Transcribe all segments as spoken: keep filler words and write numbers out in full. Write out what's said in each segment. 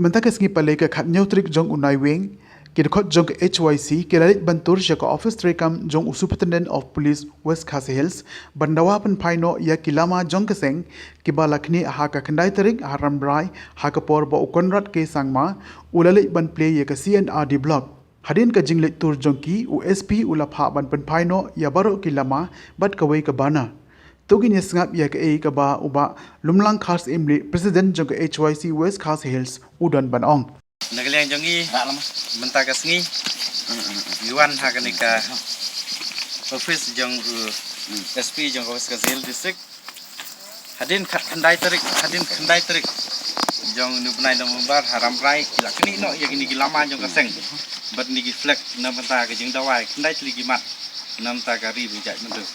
Mynta ka sngi Palei ka khatnyaw tarik jong u Naiwieng, ki dkhot jong ka H Y C ki la leit ban tur sha ka office treikam jong u Superintendent of Police West Khasi Hills ban dawa pynphai noh ïa ki lama jong ka seng kiba la khnieh ha ka khyndai tarik ha Rambrai ha ka por ba u Conrad K Sangma u la leit ban plie ïa ka C and R D block. Hadien ka jingleit tur jong ki, u S P u la phah ban pynphai noh ïa baroh ki lama bad kawei ka banner. To ngin ïa sngap ïa kaei kaba u Bah Lumlang Khar Syiemlieh, President jong ka H Y C West Khasi Hills u don ban ong. Na ka liang jong ngi mynta ka sngi ngi wan ha kane ka office jong u S P jong ka West Khasi Hills District. Hadien khatkhyndai tarik, hadien khyndai tarik jong une u bnai November ha Rambrai ki la khnieh noh ïa kine ki lama jong ka seng bad kine ki flag na bynta ka jingdawa khyndai tylli ki mat na bynta ka ri ba ngi jaitbynriew,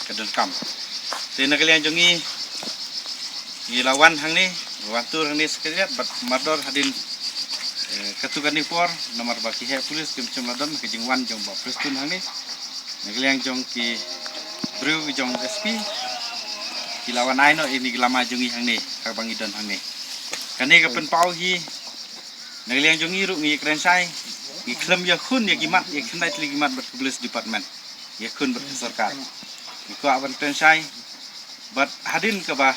ka donkam. Te na ka liang jong ngi ngi la wan hangne, wan tur hangne sa kjat bad mardor hadien, eh, katto katne por namar ba ki heh police kim shym la don ka jingwan jong Bah Prestone hangne. Na ka liang jong ki briew jong S P ki la wan ai noh ïa kine ki lama jong ngi hangne, kaba ngi don hangne. Kane ka pynpaw hi na ka liang jong ngi ruh ngi kren shai, ngi khlem ïakhun ïa ki mat, ïa khyndai tylli ki mat bad ka police department, ïakhun bad ka sorkar. Ngi kwah ban kren shai bad hadien kaba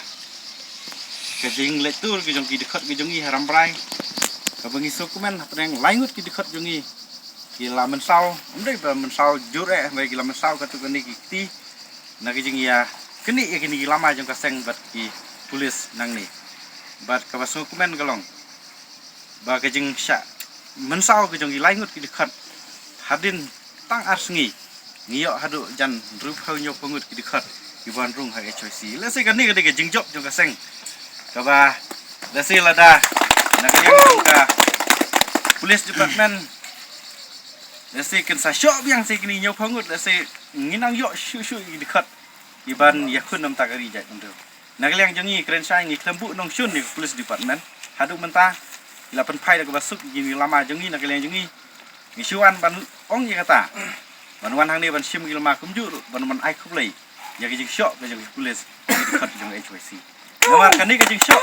ka jingleit tur ka jong ki dkhot ka jong ngi ha Rambrai, kaba ngi sngewkmen hapdeng lai ngut ki dkhot jong ngi ki la mynsaw, ym dei ba mynsaw jur eh, hynrei ki la mynsaw katto katne ki kti na ka jingïakhnieh ïa kine ki lama jong ka seng bad ki police nangne. Bad kaba sngewkmen ka long ba ka jingshah mynsaw ka jong ki lai ngut ki dkhot hadien tang ar sngi ngi ïoh haduh jan hynriewphew hynñiewphew ngut ki dkhot kiban rung ha H Y C. Lehse kane ka dei ka jingjop jong ka seng kaba lehse lada na ka liang jong ka police department lehse kin sa shoh biang sa kine hynñiewphew ngut, lehse ngin nang ïoh shuh shuh ki dkhot kiban ïakhun na bynta ka ri jaitbynriew. Na ka liang jong ngi kren shai ngi khlem buh nongshun ïa ka police department. Haduh mynta ngi la pynphai da kaba suk ïa kine ki lama jong ngi. Na ka liang jong ngi ngi shu wan ban ong ïa kata, ban wan hangne ban shim ki lama kumjuh ruh ban wan ai khublei ïa ka jingshoh ka jong ki police ïa ki dkhot jong H Y C. Namar kane ka jingshoh,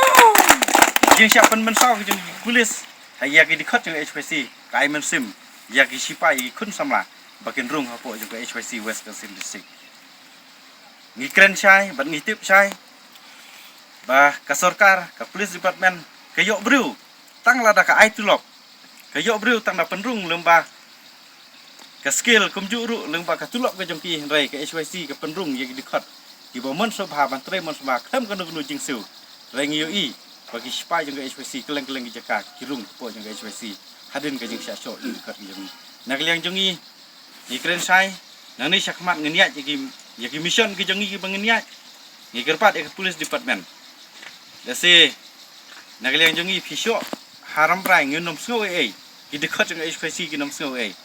jingshah pynmynsaw ka jong ki police ha ïa ki dkhot jong H Y C ka ai mynsiem ïa ki shipai, ïa ki khun samla ba kin rung hapoh jong ka H Y C West Khasi Hills District. Ngi kren shai bad ngi tip shai ba ka sorkar, ka police department ka ïoh briew tang lada ka ai tulop, ka ïoh briew tang da pynrung lyngba ka skill kumjuh ruh lyngba ka tulop ka jong ki, hynrei ka H Y C ka pynrung ïa ki dkhot kiba mon sngewbha ban trei mon sngewbha khlem kano kano jingsiew. Hynrei ngi ïohi ba ki shipai jong ka H Y C kylleng kylleng ki jaka ki rung hapoh jong ka H Y C hadien ka jingshah shoh ïa ki dkhot ki jong ngi. Na ka liang jong ngi ngi kren shai, nangne shakhmat ngin ïaid ïa ki, ïa ki mission ki jong ngi kiba ngin ïaid. Ngi kyrpad ïa ka police department, lehse na ka liang jong ngi phi shoh ha Rambrai ngin ym sngew ei ei, ki dkhot jong ka H Y C kin ym sngew ei ei.